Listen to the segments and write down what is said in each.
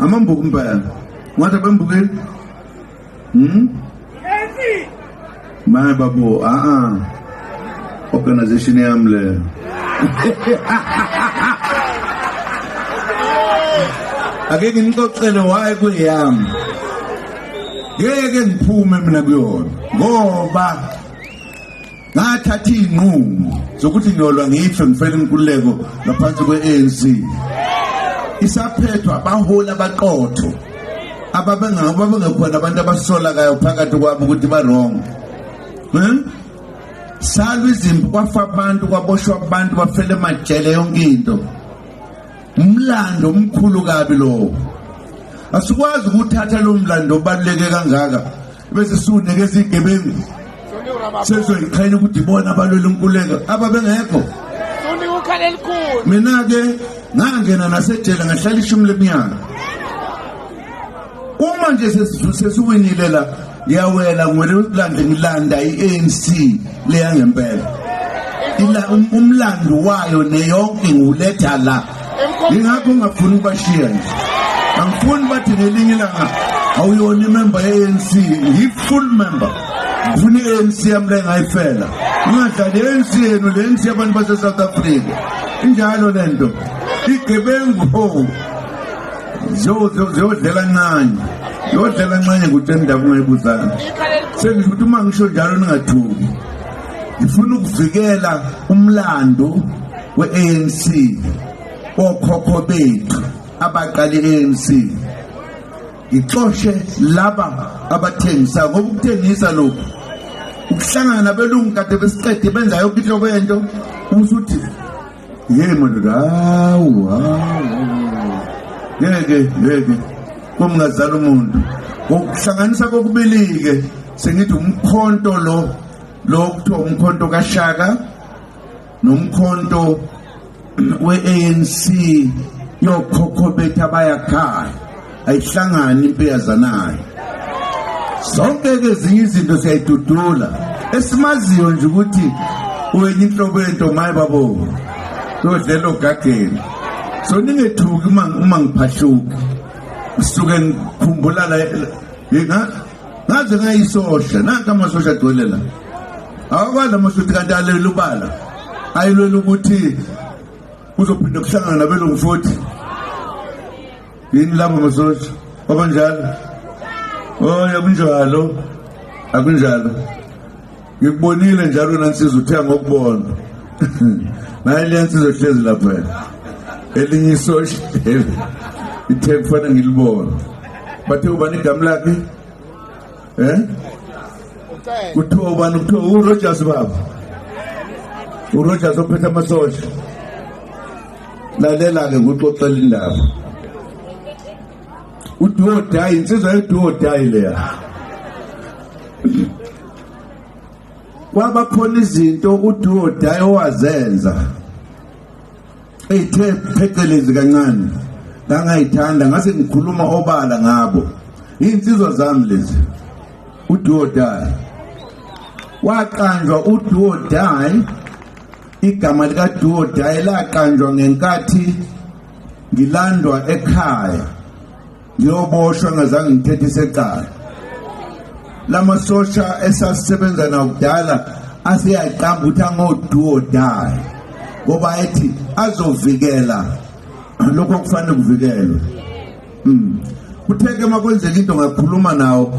Amambuku impela. Ngathi abembukeli? Maye babo, Organization yami le. Ake nginixoxele why kuyami. Ngeke ngiphume mina kuyona ngoba ngathatha iy'nqumo zokuthi ngiyolwa ngife ngifele inkululeko ngaphansi kwe-ANC. Isaphethwa abaholi abaqotho ababengekhona abantu abasolakayo phakathi kwabo ukuthi ba-wrong. Salwa izimpi, kwafa abantu, kwaboshwa abantu, bafela emajele, yonke into. Umlando omkhulu kabi lowo. Asikwazi ukuthatha lo mlando obaluleke kangaka bese siwunikeza igebengu sezoyiqhenya ukuthi ibona abalwela inkululeko ababengekho. Mina-ke ngangena nasejele ngahlala 10 leminyaka. Uma nje sesiwinile la, ngiyawela ngwele ulande ngilanda i-ANC leya ngempela. Umlando wayo neyonke ngiwuletha la. Ingakho ngingafuni ukubashiya nje. Angifuni bathi ngelinye ilanga awuyona imember ye-ANC, ngiyi-full member. Ngifuna i-ANC yami le ngayifela. Ngingadlali i-ANC yenu, le ANC yabantu base-South Africa. Injalo lento. Igebengu ziyodlela ncane. Ziyodlela ncane kuthi endaba ungayibuzana. Sengisho ukuthi uma ngisho njalo ningathuki. Ngifuna ukuvikela umlando we-ANC, okhokho bethu abaqala i-ANC. Ngixoshe laba abathengisa, ngoba ukuthengisa lokhu ukuhlangana nabelungu kade besiqede benza yonke inhlobo yento, usuthi yey madoda, hawu hawu, ngeke ngeke kumngazala umuntu. Ngokuhlanganisa kokubili-ke sengithi umkhonto lo kuthiwa umkhonto kaShaka nomkhonto we-ANC yokhokho bethu abayakhaya, ayihlangani impi yazanayo. Zonke ke ezinye izinto siyayidudula, esimaziyo nje ukuthi wenye inhlobo yento, maye babo yodlela ogageni. So ningethuki uma ngiphahluka, ngisuke ngikhumbula la ngaze ngayisosha, nanka amasosha agcwele la. Awakwazi amasosha kanti alwela ubala, ayilwela ukuthi kuzophinde kuhlangana nabelungu futhi. Yini labo masosha kwabanjalo? Oh, akunjalo, akunjalo. Ngikubonile njalo nansizwa uthe ngokubona. Naye le nsizwa hlezi lapha. Elinye isosha ithe kufanele ngilibone. Bathe ubani igama lakhe? Kuthiwa ubani? Kuthiwa uRogers baba. uRogers ophethe amasosha. Lalela ke ngikuxoxela indaba. uDuo Die, insizwa yeDuo Die leya. Kwaba khona izinto uDuo Die owazenza eyithe phecelezi kancane, ngangayithanda, ngase ngikhuluma obala ngabo. Iy'nsizwa zami lezi. uDuo Die waqanjwa, uDuo Die, igama lika Duo Die laqanjwa ngenkathi ngilandwa ekhaya ngiyoboshwa, ngazange ngithethise ecala. Lamasosha esasisebenza nawo kudala aseyaqamba ukuthi angoDuo Die ngoba ethi azovikela lokho okufanele kuvikelwe. Kuthe ke makwenzeka into ngakhuluma nawo,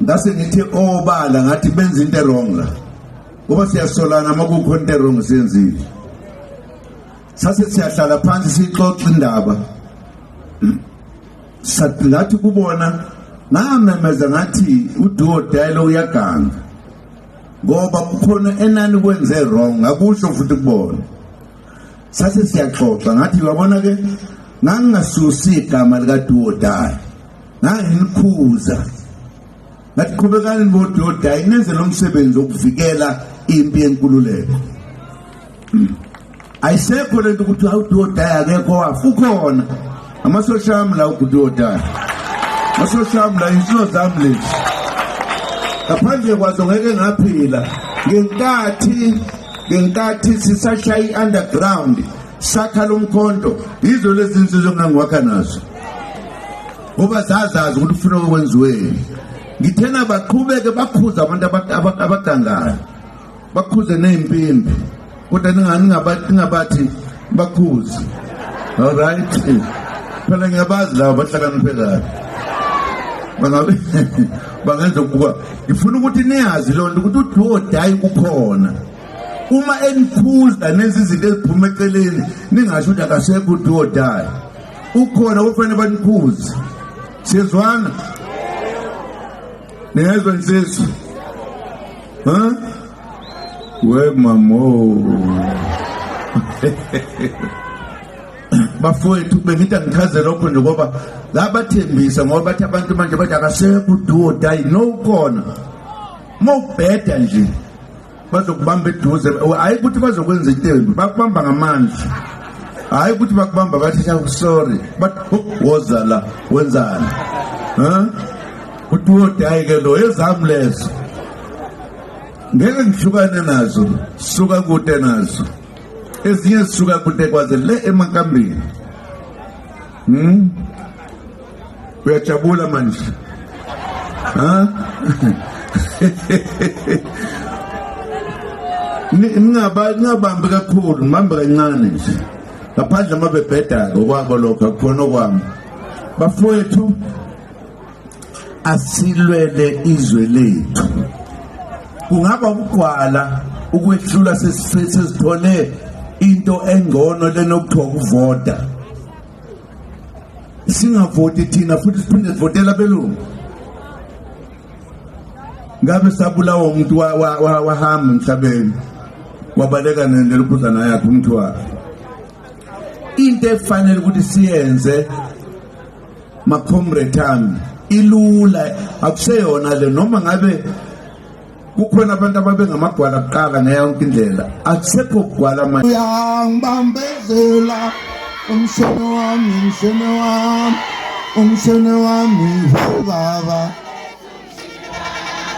ngase ngithi obala ngathi benza into wrong la, ngoba siyasolana makukho into wrong siyenzile. Sase siyahlala phansi sixoxa indaba. Sathi kubona, ngamemeza ngathi uDuo Die lo uyaganga ngoba kukhona enani kwenze wrong, ngakusho futhi kubona. Sase siyaxoxa, ngathi uyabona ke, ngangingasusi igama lika Duo Die, nganginikhuza ngathi qhubekani bo-Duo Die nenze lo msebenzi wokuvikela impi yenkululeko. Ayisekho lento ukuthi awu-Duo Die akekho, wafa, ukhona. Amasosha ami la, uDuo Die, amasosha ami la, insizwa zami lezi, ngaphandle kwazo ngeke ngaphila. Ngenkathi sisashaya i-underground sakha lo mkhonto, yizo lezi nsizwa engangiwakha nazo. Ngoba zazazi ukuthi ufuna ukwenziweni. Ngithena baqhubeke bakhuze abantu abagangayo. Bakhuze nezimpimpi. Kodwa ningabathi bakhuze. All right. Phela ngiyabazi laba bahlakaniphe kabi. Bangabe bangenza ukubuka. Ngifuna ukuthi niyazi lonto ukuthi uDuo Die ukhona. Uma enikhuza nenza izinto eziphuma eceleni ningasho ukuthi akasekho uDuo Die. Ukhona kufanele banikhuze. Siyezwana? Niyezwa insizwa? Ha? We mamo. Bafowethu bengithi angichaze lokho nje ngoba labathembisa ngoba bathi abantu manje bathi akasekho uDuo Die no ukhona. Mawubheda nje bazokubamba eduze, hayi ukuthi bazokwenza into embi, bakubamba ngamandla. Hayi ukuthi bakubamba bathi sorry, but woza la wenzani? Ha? uDuo Die ke lo ezami lezo. Ngeke ngihlukane nazo, suka kude nazo. Ezinye zisuka kude kwaze le emankambini. Uyajabula manje? Ha? Ningabambi kakhulu, ngibambe kancane nje. Ngaphandle uma bebheda okwabo lokho akukhona okwami. Bafowethu, asilwele izwe lethu. Kungaba ukugwala ukwehlula sesithole into engcono lenokuthiwa ukuvota. Singavoti thina futhi siphinde sivotele abelungu. Ngabe sabulawa umuntu wahamba emhlabeni wabaleka nelokhuzana yakhe umuntu wakhe. Into efanele ukuthi siyenze ma-comrade ami ilula, akuseyona le noma ngabe kukhona abantu ababengamagwala kuqala ngayo yonke indlela, akusekho kugwala manje. Uyangibambezela umshene wami, umshene wami, umshene wami baba.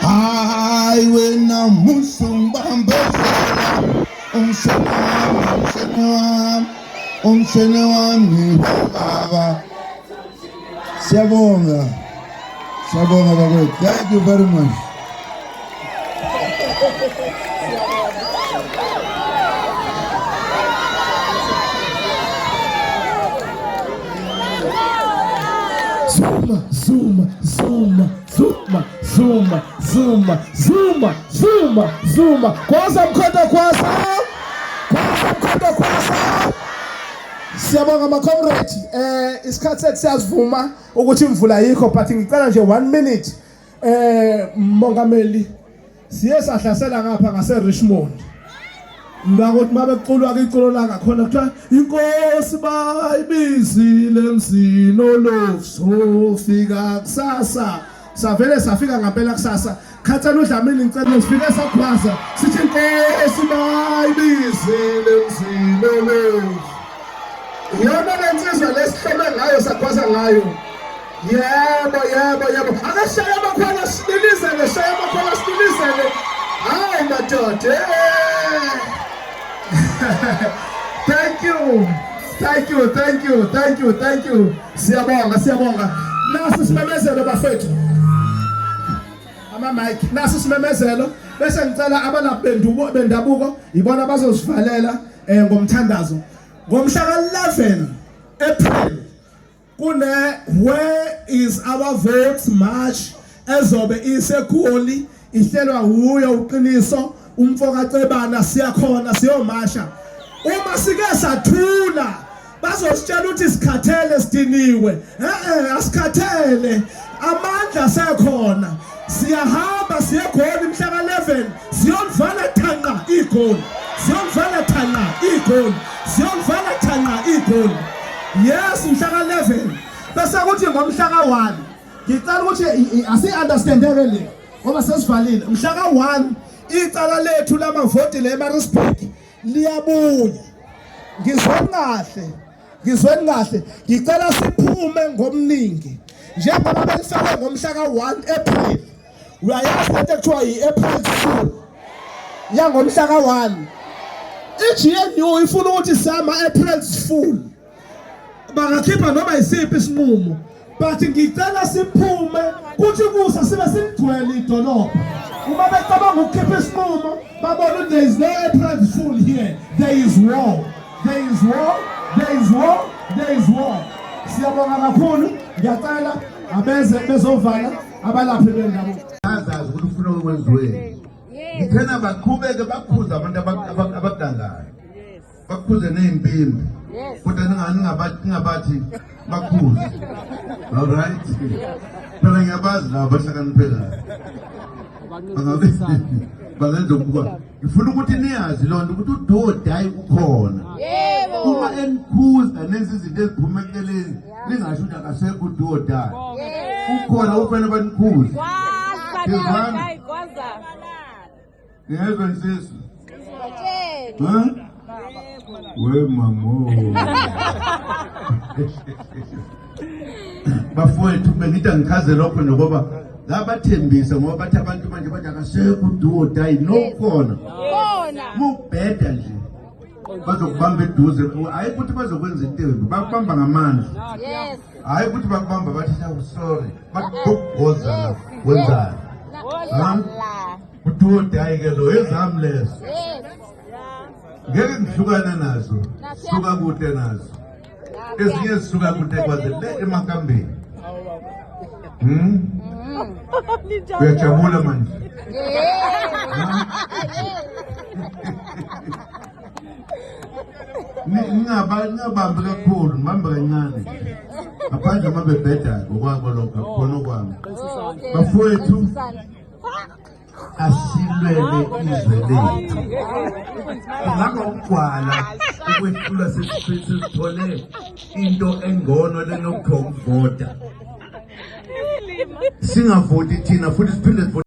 Hayi wena musu ngibambezela umshene wami, umshene wami, umshene wami baba. Siyabonga, siyabonga bakwethu. Thank you very much. Zuma, Zuma, Zuma, Zuma, Zuma, Zuma, Zuma, Zuma, Zuma. Kwaza mkhonto kwaza. Kwaza mkhonto kwaza. Siyabonga ma comrade. Isikhathi sethu siyasivuma ukuthi imvula ayikho, but ngicela nje 1 minute. Mongameli, siye sahlasela ngapha ngase Richmond. Ngakuthi mabekuculwa ke iculo la ngakhona kuthiwa inkosi bayibizile emzini olozofika kusasa. Savele safika ngempela kusasa. Khathela uDlamini ngicela sifike sakhwaza sithi inkosi bayibizile emzini olofu. Yona le nsizwa lesihlome ngayo sakhwaza ngayo. Yebo, yebo, yebo. Akashaya amakhwela sililizele, shaya amakhwela sililizele. Hayi madoda. Thank you. Thank you, thank you, thank you, thank you. Siyabonga, siyabonga. Nasi simemezelo bafethu. Ama mic. Nasi simemezelo bese ngicela abalaphi bendabuko ibona bazosivalela ngomthandazo. Ngomhla ka-11 April kune Where is our vote march ezobe iseGoli, ihlelwa huyo uqiniso umfoka Cebana, siyakhona siyomasha. Uma sike sathula bazositshela ukuthi sikhathele sidiniwe. Asikhathele, amandla sekhona. Siyahamba siye eGoli mhla ka-11, siyolivala thanqa igoli, siyolivala thanqa igoli, siyolivala thanqa igoli. Yes, mhla ka-11. Bese kuthi ngomhla ka-1 ngicela ukuthi asi-understandeke le ngoba sesivalile. Mhla ka-1 icala lethu lamavoti le eMaritzburg liyabuya. Ngizweni kahle, ngizweni kahle, ngicela siphume ngomningi njengoba belifake ngomhla ka-1 April. Uyayazi lento ekuthiwa yi-April Fool yangomhla ka-1. I-GNU ifuna ukuthi sama April Fool, bangakhipha noma isiphi isinqumo. But ngicela siphume kuthi kusa sibe sigcwele idolobha. Uma becabanga ukukhipha isinqumo babona ukuthi there is no April Fool here. There is war. There is war. There is war. There is war. Siyabonga kakhulu. Ngiyacela abeze bezovala abalaphi bendabuko. Azazi ukuthi ufuna ukwenziweni. Ngithena baqhubeke bakhuze abantu abagangayo. Bakhuze nezimpimbi. Kodwa ningabathi bakhuze. All right. Phela ngiyabazi laba bahlakaniphelayo. Bangenza ukuba ngifuna ukuthi niyazi loo nto ukuthi uDodai ukhona. Yebo. Uma enikhuza nenza izinto eziphuma eceleni ningasho ukuthi akasekho uDodai. Ukhona ufanele banikhuze. Kwaza hayi kwaza. Ngiyezwa insizwa. Batshele. Ha? We mamo. Bafowethu bengithi angichaze lokho ngoba ngabathembisa ngoba bathi abantu manje bathi akasekho uDodai no khona. Khona. Mubheda nje. Bazokubamba eduze, hayi ukuthi bazokwenza into embi, bakubamba ngamandla. Yes. Hayi ukuthi bakubamba bathi sorry, bakubhoza la wenzani? Woza la. UDodai ke lo ezami lezo. Yes. Ngeke ngihlukane nazo, suka kude nazo. Ezinye zisuka kude kwaze le emankambeni. Uyajabula manje. Ningabambi kakhulu, nibambe kancane. Ngaphandle uma bebheda ngokwabo lokho akukhona okwami. Bafowethu, asilwele izwe lethu. Kungaba ukugwala ukwehlula sesithole into engcono lenokuthiwa ukuvota. Singavoti thina futhi siphinde sivote.